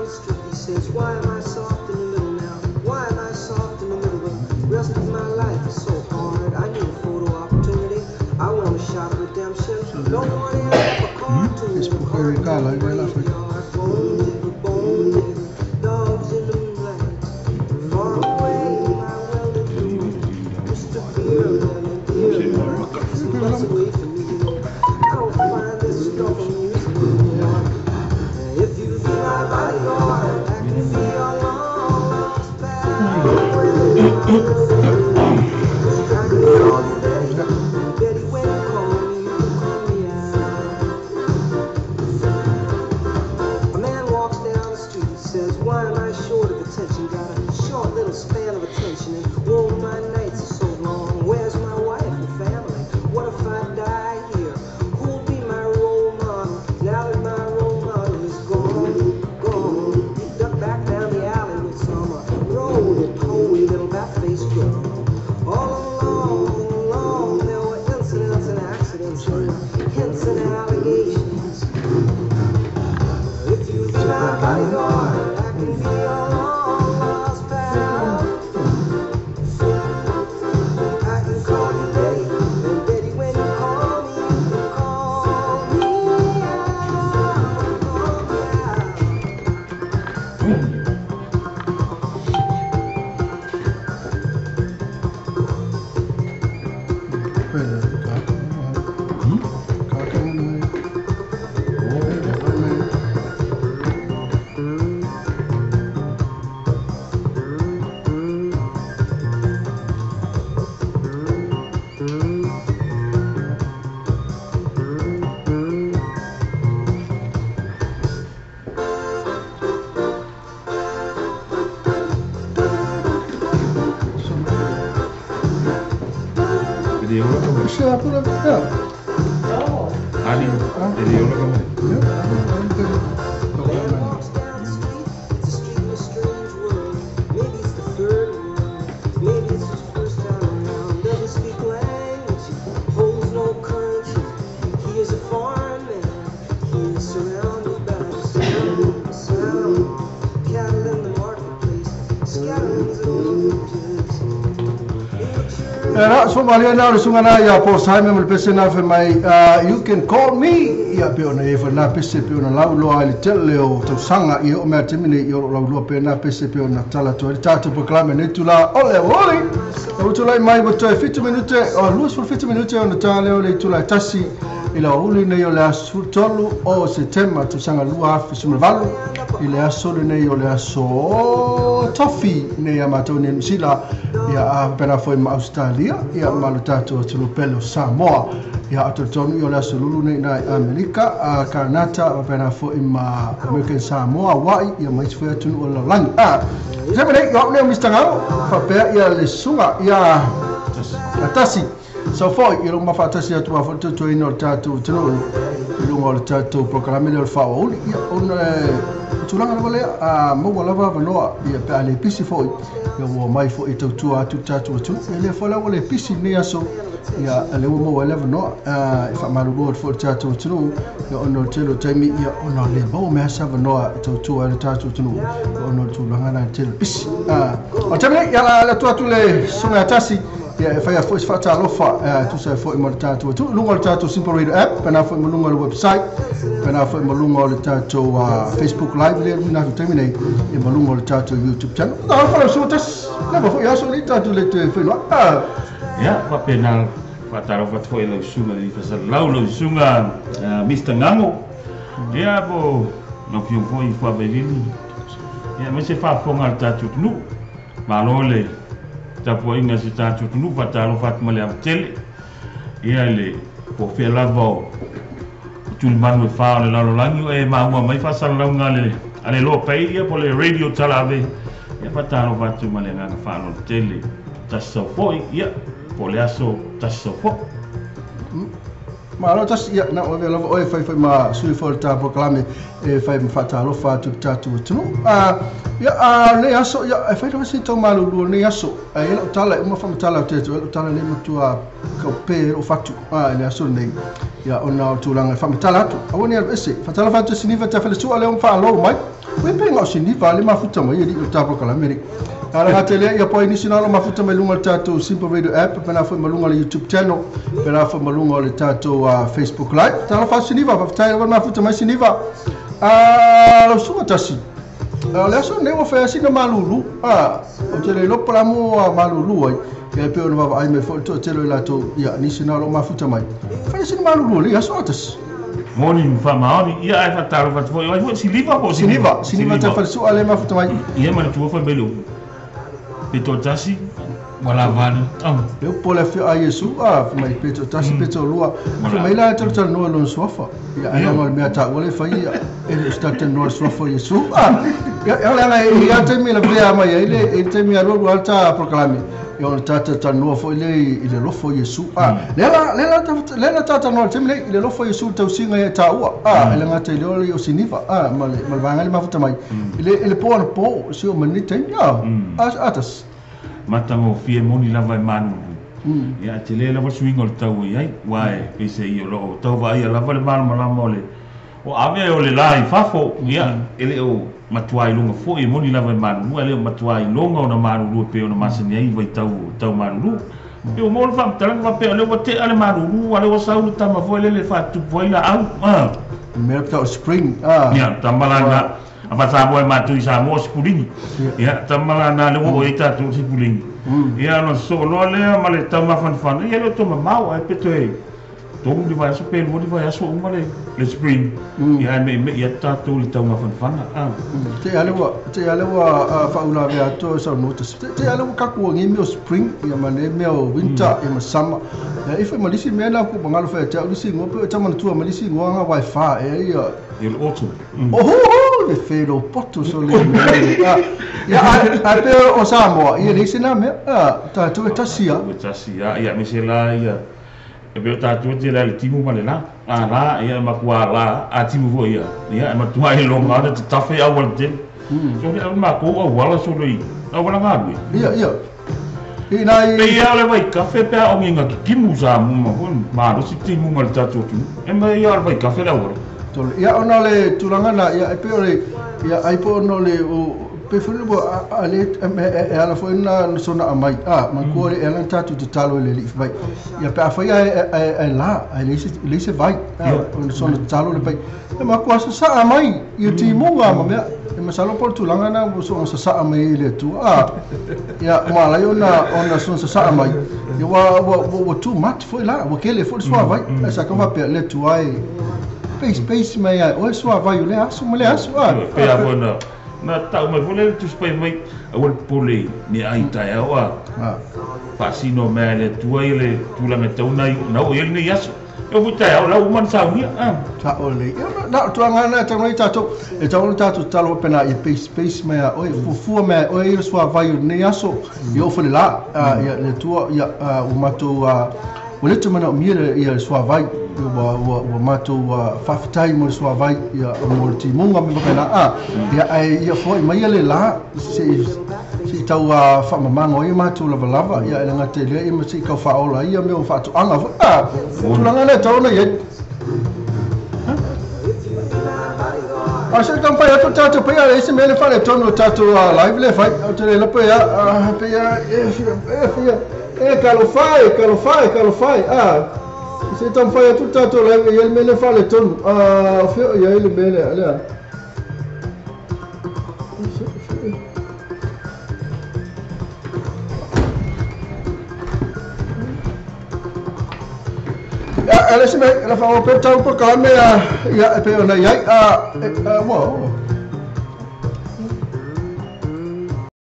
down the street, he says, Why am I soft in the middle now? Why am I soft in the middle? The rest of my life is so hard. I need a photo opportunity. I want a shot of redemption. Don't want to end up a cartoon. Facebook e ka la i la fai. Bone digger, bone digger, dogs in the moonlight. Far away, my well-to-do Mr. Beer, Belly, dear, some butts away from me. I don't find this stuff amusing anymore. If you be my bodyguard, I can be your long lost pal. I can call you Betty, and Betty, when you call me, you can call me out. A man walks down the street, he says, Why am I short of attention? Got a short little span of attention, and oh, my nights are so long. Where's my wife and family? What if I die here? Who'll be my role model now that my role model is gone? Gone. He ducked back down the alley with some roly-poly little bat-faced girl. All along, along, there were incidents and accidents, and hints and allegations. If you be my bodyguard, I can be your long lost pal. I can call you Betty, and Betty, when you call me, you can call me out, call me out. Pele ka ka. Ka ka nei. Oh, nei. E le ola ka mai. Se apura. Ja. Ali, e le ola ka mai. Ja. Man walks down the street, it's a street in a strange world. Maybe it's the third world, maybe it's his first time around. Doesn't speak language, he holds no currency. He is a foreign man, he is surrounded by the sound, sound. Cattle in the marketplace, scatterings of images. Era so malia na sunga na ia Paul Simon mo le pese na fe mai, "You Can Call Me", ia pe ona e fa na pese pe ona lau loa i le tele o tausaga ia o mea temi nei ia o lau loa pe na pese pe ona tala to le tatou polokalame nei tula o le oli o tulai mai ua toe 7 minute o 27 minute ona ta lea o le itula e 1 i le aoauli nei o le aso 13 o Setema tausaga 2018, i le aso lenei o le aso tofi nei a matou nei Nusila ia a pena foi ma Australia ia ma le tatou atunuu pele o Samoa. Ia a tolitonu ia o le aso lulu nei na i Amerika a Kanata a pena foi ma American Samoa, Hawaii ia ma isi foi atunuu o le lalolagi. A se nei ia o Mr. Ngao faapea ia le suga ia atasi so foi i luma faatasi atu a foi tutuina o le tatou atunuu i luga o le tatou polokalame lea o le faaoauli ia ona e tulaga lava lea a maua lava avanoa ia pe a le pisi foi ia ua mai foi e tautua atu le tatou atunuu ia lea foi la ua le pisi lenei aso ia le ua maua ai le avanoa e faamalulua atu foi le tatou atunuu ia ona o le tele o taimi ia ona o le maua mea se avanoa e tautua ai le tatou atunuu ia ona o le tulaga la e tele pisi. O le taimi nei ia la le atu atu le suga atasi ia e faia foi se faatalofa tusa ai foi ma le tatou atunuu i luga o le tatou Simple Radio app, pena foi ma luga o le website, pena foi ma luga o le tatou Facebook Live lea luina atu taimi nei ia ma luga o le tatou YouTube channel. Talofa lau suga tasi leva foi aso nei tatou le toe whainoa. Ia, faapena faatalofa atu foi i lau susuga i fasalau lau susuga Mr. Gago. Ia po lau afioga foi i Fuavailili. Ia ma se faafofoga a le tatou atunuu. Malo le tapuaiga se tatou atunuu faatalofa atu ma le avatele. Ia le po fea lava o tulimanu e fa o le lalolagi o e maua mai faasalalauga a le loa pei ia po le radio talave. Ia faatalofa atu ma le agaga faaaloalo tele. Tasi sau foi, ia po le aso tasi sau foi. Malo tasi ia na o vela o e fai fai ma sui fo ta proclame e fai ma faatalofa atu tatu tu a ia a le aso ia e fai si to malulu le aso a e lo tala uma fa tala te to tala le matua ka pe o fatu a le aso nei ia ona o tulaga fa tala atu a woni ese fa tala fatu siniva ta fele su ale on fa lo mai we pe ngau siniva le mafuta mai li ta proclame ri ala hatele ia poi ni sinalo mafuta mai lunga tatou Simple Radio app pena foi malunga le YouTube channel pena foi malunga le tatou Facebook Live tala fa siniva fa tala mafuta mai siniva a lo suga tasi le aso nei ua fai asina malulu a o te le lopo la mo malulu ai ia pe ona vava ai me fo to telo la to ia ni sinalo mafuta mai fai asina malulu le aso tasi moni fa maoni ia ai fa talo fa foi ai foi siniva po siniva siniva ta fa su ale mafuta mai ia ma tu fa belo Peto tasi wala vale eu pole fi a Yesu a mai peto tasi peto lua mai la tolo no lo sofa ia ai no me ta wale fa ia e sta te no sofa Yesu a ia la ia te mi la vea mai ile e te mi ro alta proclame ia o ta ta no fo ile ile lo fo Yesu a le la le la le la ta no te mi ile lo fo Yesu tau singa ia ta ua a ile ngata ile o siniva a mal mal vanga le mafuta mai ile ile po na po si o mani te ia a atas matanga o fie moni lava e manulu. Ia te le lava suinga o le tau ai, wae, pese i o loo, tau vai a lava le malamalama o le, o ave o le la i fafo, ia, ele o matua i lunga foi, moni lava e manulu, ele o matua i longa o na manulu, pe o na masani ai vai tau, tau manulu. Pe o mo le whamtalanga wa pe o le wa te ale manulu, ale o saulu tama foi lele whatupu ai la au. Mea pita o spring, Ia, tamalanga, a Samoa e mātou i Samoa sipulingi. Ia, tamala nā le o e tātou sipulingi. Ia, no so loa lea ma le taumafanafana, ia le o toma mau, ai peto e tolu le vai aso, pe lua le vai aso uma le spring. Ia, me me ia tātou le taumafanafana. Te ale ua whaula vea atoa sau notas. Te ale ua kaku o meo spring, ia ma le meo winter, ia ma summer. Ia, ife ma lisi mea nā ku mangalo whea te au lisi ngoa, pe o tamanatua ma lisi ngoa ngā waiwha, e ia. Ia le autumn. Oho! Le whero poto so le mea. Ia, a pe o Samoa, ia le isi nā mea, tātou e tasia. E tasia, ia, me se la, ia, e pe o tātou te la le timu ma le la. A la, ia, makua la, a timu fo ia. Ia, e matua e longa, ana te tawhe au wala te. So le, au mako au wala so le, au wala ngā rui. Ia, ia. I nai... Pe ia o le vai kafe pea o nginga ki kimu sa muma, mā rosi timu ma le tātou tu. E me ia o le vai kafe le awara. Ia ona le tulaga na ia e pe o le ia ai po no le o pe fulu bo ale e ala fo na sona amai a ma ko le ala tatu te talo le li vai ia pe afa ia e la ai le se vai o sona talo le pai e ma ko sa sa amai ia ti munga ma me e ma salo por tulaga na o so sa sa amai le tu a ia ma la ona ona sona sa amai ia wa wa too much foi la wa kele foi sua vai essa ka va pe le tu ai space mai ai oi sua vai le aso mo le aso a pe a bona na tau mai vole tu spai mai a wal pole ni ai tai au a fasino mai le tua ile tulaga tau nai na o ele nei aso e o tai au la uma sa unia a ta o le na tuanga na tau nei tatou e tau tatou talo pena i space mai oi fufua mai oi sua vai nei aso i o fole la ia le tua ia o matou o le tumana mira ia sua vai ua matou faafetai mo le suavai ia mo le timuga me faapena a ia ae ia fo'i mai le la se'i tau faamamaga ai matou lavalava ia e lagata i lea ia ma se'i kau faaola ia mea o faatoaga fo'i a tulaga lea tau ona iai a se tampai atu tatou paia le isi mea le faaletonu o tatou live le fai o te le lapo ia paia e fia e kalofai kalofai kalofai a se tampai atu tatou live ia le mea le faaletonu a fea ia le mea lea lea Alessi me la fa o pe tau po ka me ia pe ona ia a wa